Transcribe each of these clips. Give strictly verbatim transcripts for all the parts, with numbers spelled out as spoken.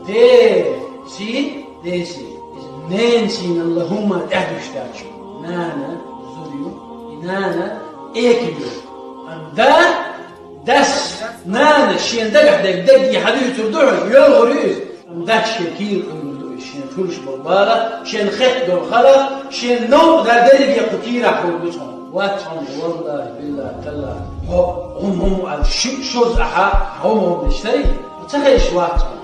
Деций, деций, иза ненацийналла хӀумма тӀехьдуьштача, нана зуда ю, и нана экам ю. Амма да, дас, нана шен дагахь дерг даггара хьадуьйцур ду хьуна, йоьлхур ю иза. Амма дас шен кийра Ӏуьйр ду иза, шен туьллуш болу бала, шен хетта долу хала, шен новкъа дар дерриге кху кийрахь хӀуьттур ду цунна. Вац хьуна, валлахӀи, биллахӀи, таллахӀи, хьо хӀума-хӀума аьлла, ши, шозза ахьа хӀума-хӀума деш сарий, хьо ца хезаш вац хьуна.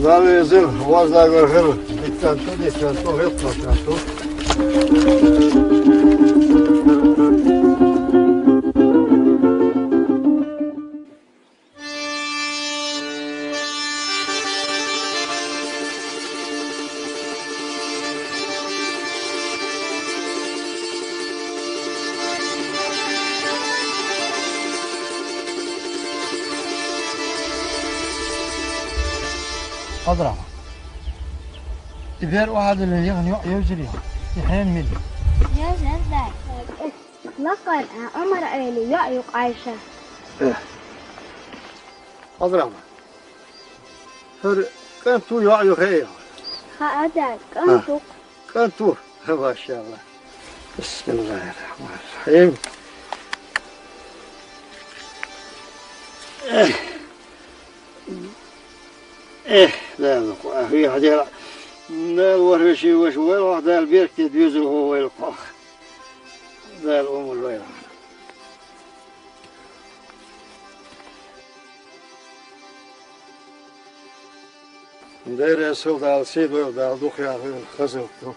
Дала везар, вазлагар хир, диттан ту, диттан ту, хилкхоштан ту. Хьазрама. И бер охьадиллина яхана йоӀ евзира яхана. И хьенан мила? Евзира дай. Лакхара а Ӏумар Ӏели йоӀ ю Ӏайша. Э. Хьазрама. ХӀара кӀант ву, йоӀ ю хаьий хьуна? Хаьа, дад, кӀант ву. КӀант ву? Машалла. БисмиллахӀир-рахьманир-рахьим. Эх, эх, Дала, кху ахь вехьа дела. Дала вархӀ вешин ваша вайла хьох, Дала беркате доьзал хӀо вайла хьох. Дала омал вайла. Дера сел Дала, сий дойла Дала, дукха яхийла хазалла ду.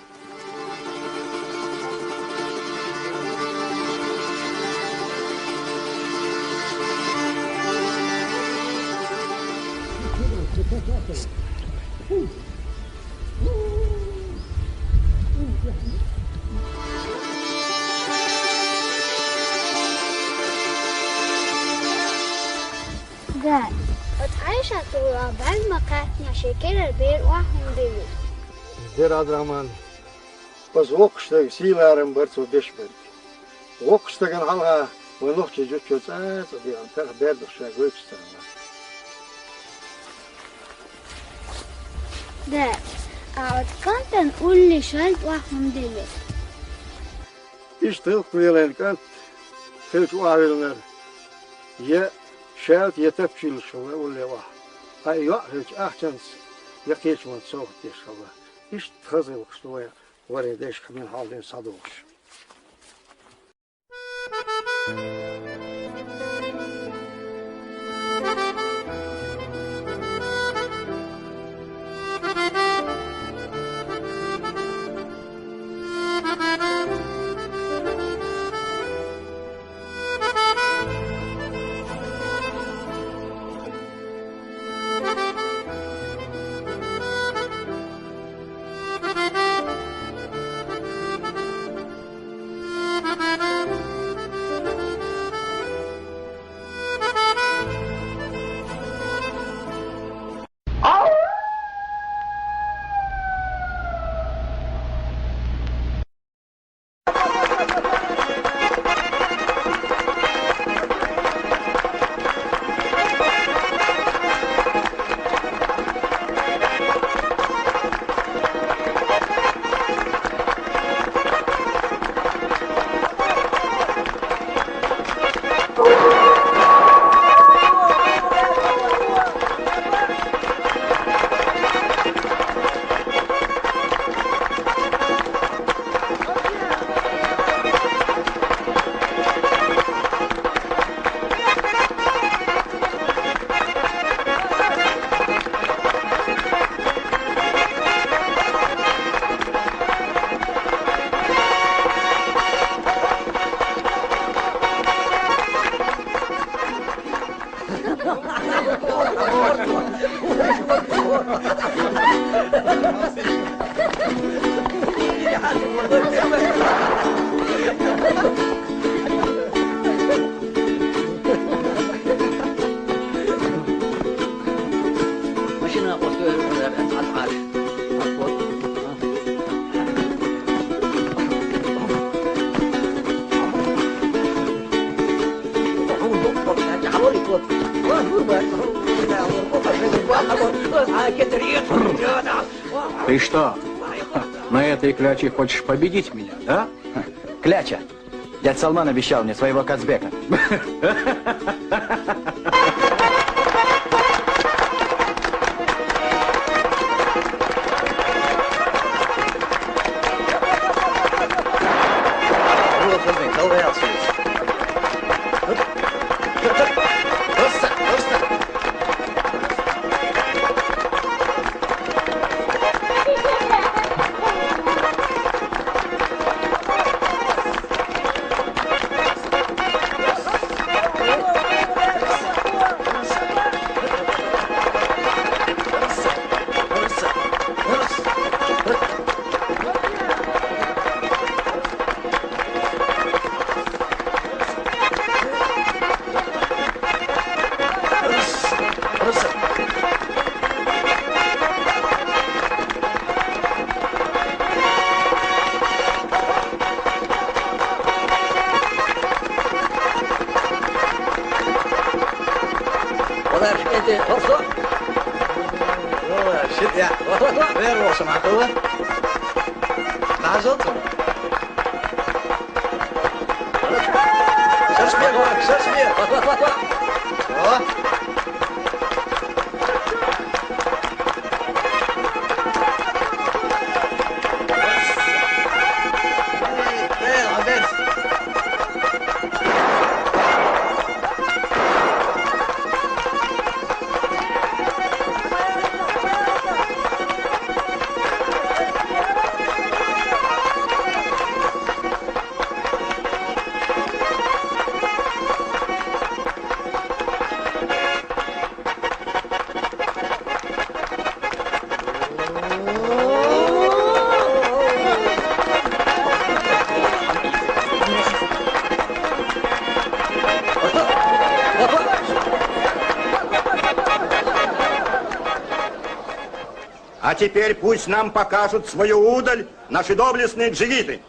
Дад, оцу Ӏайшат-туьлгӀа бӀаьрг ма кхаьчна, шен керара бер охьа хӀума диллира. Дера Ӏабдурахьман, оцу воккхачу стеган сий-ларам бара цо беш берг. Воккхачу стагана хьалха вайн нохчийн зудчо цӀа а ца дийцина, тахана бердах ша гойтуш ца хилла. Дад, а оцу кӀантана улле шаьлта охьа хӀума диллира. Иштта гӀиллакх лелийна кӀант хилча охьавиллинарг, я шаьлта, я тапча йиллаш хилла улле охьа. Ткъа и йоӀ хилча ахчанца, я кхечу хӀуманца совгӀат деш хилла. Иштта хаза гӀиллакхаш ду вайн, варий дайша хьан мила хьал дуьйна схьадогӀуш. Ты что, на этой кляче хочешь победить меня, да? Кляча. Дядь Салман обещал мне своего Казбека. Олар эти хорсо. Олар шит я. Вот, вот, вот. Бер болсын, акылы. Нажылсын. Шашпе, шашпе. Вот, вот, вот, вот. О. Эй, молодец. А теперь пусть нам покажут свою удаль наши доблестные джигиты.